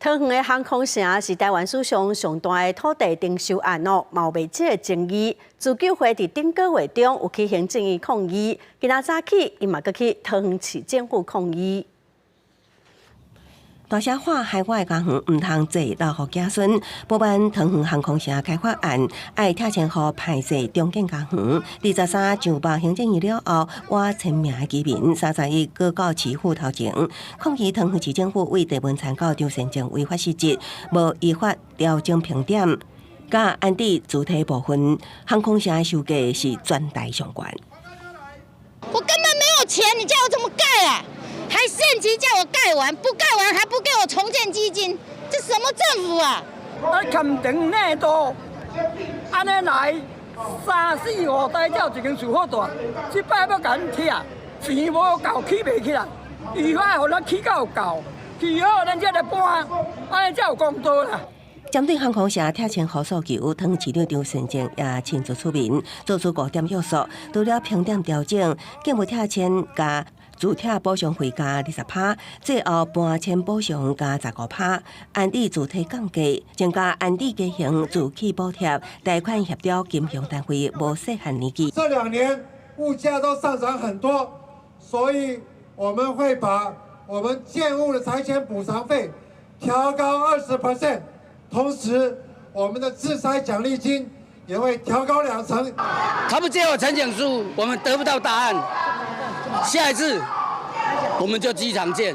桃園的航空城是台灣史上上大的土地徵收案哦，嘛有袂少的爭議。自救會佇頂個月中有去行政院抗議，今仔早起𪜶嘛閣去桃園市政府抗議。大聲喊海外家園毋通借留予子孫，不滿桃園航空城開發案愛拆遷予歹勢重建家園。23上報行政院了後，倚千名的居民31閣到市府頭前抗議桃園市政府為地文參考張善政違法失職，無依法調整評點，佮安置主體部分航空城的售價是全台上懸。我根本沒有錢，你叫我怎麼蓋啊？還限期叫我蓋完，不蓋完還不給我重建基金，這什麼政府啊？啊，工程那多，按呢來三四五代才有一間厝好蹛，這擺欲共阮拆，錢無夠起袂起來，依法予咱起到夠，起好咱才來搬，按呢才有公道啦。針對航空城拆遷予訴求，桃園市長張善政也親自出面，做出五點約束，除了評點調整、建物拆遷佮住拆補償費加20%，最後搬遷補償加15%，安置主體降價，增加安置家庭住起補貼，貸款協調金融單位無設限年期。這兩年物價都上漲很多，所以我們會把我們建物的拆遷補償費調高20%，同時我們的自拆獎勵金也會調高兩成。他不接我陳情書，我們得不到答案。下一次我們就機場見，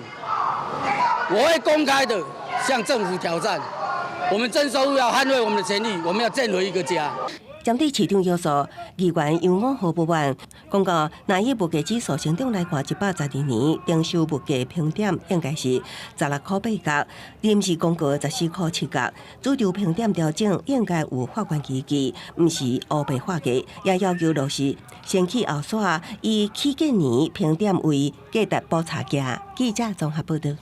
我會公開的向政府挑戰。我們徵收要捍衛我們的權利，我們要建回一個家。針對市長約束，議員楊五豪不滿，講到若以物價指數成長來看，112年徵收物價評點應該是16箍8角，臨時公告14箍7角。主張評點調整應該有法源依據，毋是烏白畫價，也要求落實先起後煞，以起建年評點為價值補差價。記者綜合報道。